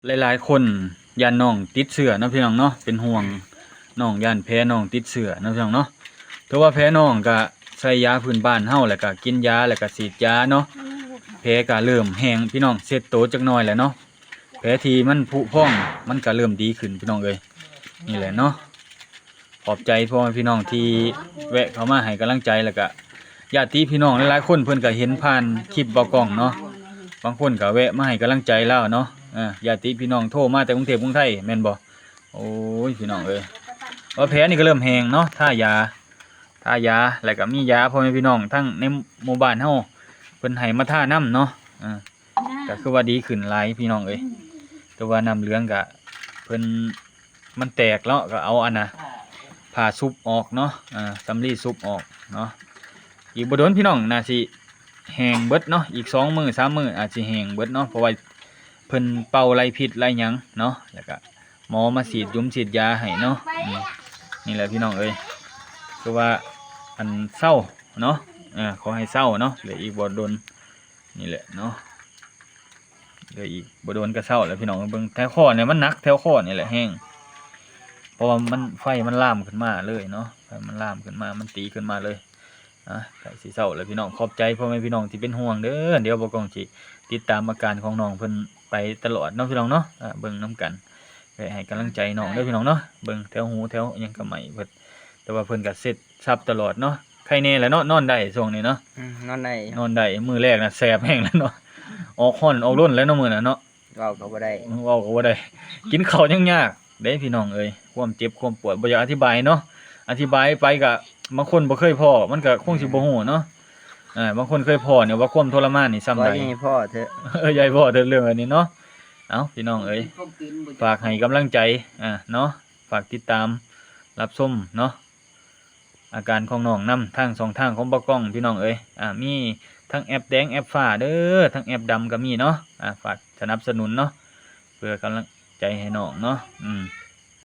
ຫຼາຍໆຄົນຢ້ານນ້ອງຕິດເຊື້ອເນາະພີ່ນ້ອງເນາະ ເປັນຫ່ວງນ້ອງ ຢ້ານແຜນ້ອງຕິດເຊື້ອເນາະພີ່ນ້ອງເນາະ. ຖືວ່າແຜນ້ອງກະໃສ່ຢາພື້ນບ້ານເຮົາ ແລ້ວກະກິນຢາ ແລ້ວກະສີດຢາເນາະ ແຜກະເລີ່ມແຫ້ງພີ່ນ້ອງ ເຊັດໂຕຈັກໜ່ອຍແຫຼະເນາະ. ແຜທີ່ມັນຜຸພອງ ມັນກະເລີ່ມດີຂຶ້ນພີ່ນ້ອງເອີຍ. ນີ້ແຫຼະເນາະ ຂອບໃຈພໍ່ແມ່ພີ່ນ້ອງທີ່ແວະເຂົ້າມາໃຫ້ກຳລັງໃຈ ແລ້ວກະຍາດຕິພີ່ນ້ອງຫຼາຍໆຄົນ ເພິ່ນກະເຫັນຜ່ານຄລິບບ່າວກ້ອງເນາະ ບາງຄົນກະແວະມາໃຫ້ກຳລັງໃຈລາວເນາະ. ເອີ ຍາດຕິພີ່ນ້ອງໂທມາແຕ່ກຸງເທບກຸງໄທແມ່ນບໍ່? ໂອ້ຍ ພີ່ນ້ອງເອີຍ ວ່າແຜນີ້ກະເລີ່ມແຫ້ງເນາະ ທາຢາ ທາຢາ ແລ້ວກະມີຢາ ພໍ່ແມ່ພີ່ນ້ອງທັງໃນໝູ່ບ້ານເຮົາ ເພິ່ນໃຫ້ມາທານຳເນາະ. ເອີ ກະຄືວ່າດີຂຶ້ນຫຼາຍພີ່ນ້ອງເອີຍ. ແຕ່ວ່ານ້ຳເຫຼືອງກະເພິ່ນ ມັນແຕກເນາະ ກະເອົາອັນນະ ຜ້າຊຸບອອກເນາະ ເອີ ສຳລີຊຸບອອກເນາະ. ອີກບໍ່ດົນພີ່ນ້ອງໜ້າຊິແຫ້ງເບິດເນາະ ອີກສອງມື້ສາມມື້ອາດຊິແຫ້ງເບິດເນາະ ເພາະວ່າເພິ່ນເປົ່າໄລ່ພິດໄລ່ຫຍັງເນາະ ແລ້ວກະໝໍມາສີດຢາ ສີດຢາໃຫ້ເນາະ. ອືມ ນີ້ແຫຼະພີ່ນ້ອງເອີຍ ຄືວ່າອັນເຊົາເນາະ ເອີ ຂໍໃຫ້ເຊົາເນາະ ເຫຼືອອີກບໍ່ດົນ ນີ້ແຫຼະເນາະ ເຫຼືອອີກບໍ່ດົນກະເຊົາແລ້ວພີ່ນ້ອງ. ເບິ່ງແຖວຄໍນີ້ ມັນໜັກແຖວຄໍນີ້ແຫຼະແຮງ ເພາະວ່າມັນ ໄຟມັນລາມຂຶ້ນມາເລີຍເນາະ ໄຟມັນລາມຂຶ້ນມາ ມັນຕີຂຶ້ນມາເລີຍ. ອ່ະ ໃກ້ຊິເຊົາແລ້ວພີ່ນ້ອງ ຂອບໃຈພໍ່ແມ່ພີ່ນ້ອງທີ່ເປັນຫ່ວງເດີ. ດຽວບ່າວກ້ອງຊິຕິດຕາມອາການຂອງນ້ອງເພິ່ນໄປຕະຫຼອດເນາະພີ່ນ້ອງເນາະ. ອ່ະ ເບິ່ງນຳກັນ ແວະໃຫ້ກຳລັງໃຈນ້ອງເດີພີ່ນ້ອງເນາະ. ເບິ່ງແຖວຫູແຖວຫຍັງກະໄໝ້ເບິດ ແຕ່ວ່າເພິ່ນກະເຊັດສັບຕະຫຼອດເນາະ ໄຄແນ່ແຫຼະເນາະ ນອນໄດ້ຊ່ວງນີ້ເນາະ. ອືມ ນອນໄດ້ ນອນໄດ້ ມື້ແລກນະແສບແຮງແລ້ວເນາະ ອອກຮ້ອນອອກລົນແລ້ວເນາະມື້ນັ້ນເນາະ. ເວົ້າກໍບໍ່ໄດ້ ເວົ້າກໍບໍ່ໄດ້ ກິນເຂົ້າຍັງຍາກເດ້ພີ່ນ້ອງເອີຍ. ຄວາມເຈັບຄວາມປວດບໍ່ຢາກອະທິບາຍເນາະ ອະທິບາຍໄປກະບາງຄົນບໍ່ເຄີຍພໍ້ ມັນກະຄົງຊິບໍ່ຮູ້ເນາະ. ເອີ ບາງຄົນເຄີຍພໍ້ນີ້ວ່າຄວາມທໍລະມານນີ້ຊ່ຳໃດ ຂໍຢ່າໃຫ້ພໍ້ເທີະ ເອີ ຢ່າໃຫ້ພໍ້ເທີະເລື່ອງອັນນີ້ເນາະ. ເອົາ ພີ່ນ້ອງເອີຍ ຝາກໃຫ້ກຳລັງໃຈ ອ່າ ເນາະ ຝາກຕິດຕາມຮັບຊົມເນາະ ອາການຂອງນ້ອງນຳທາງຊ່ອງທາງຂອງບ່າວກ້ອງພີ່ນ້ອງເອີຍ. ອ່າ ມີທັງແອັບແດງແອັບຟ້າເດີ ທັງແອັບດຳກະມີເນາະ. ອ່າ ຝາກສະໜັບສະໜູນເນາະ ເພື່ອກຳລັງໃຈໃຫ້ນ້ອງເນາະ. ອືມ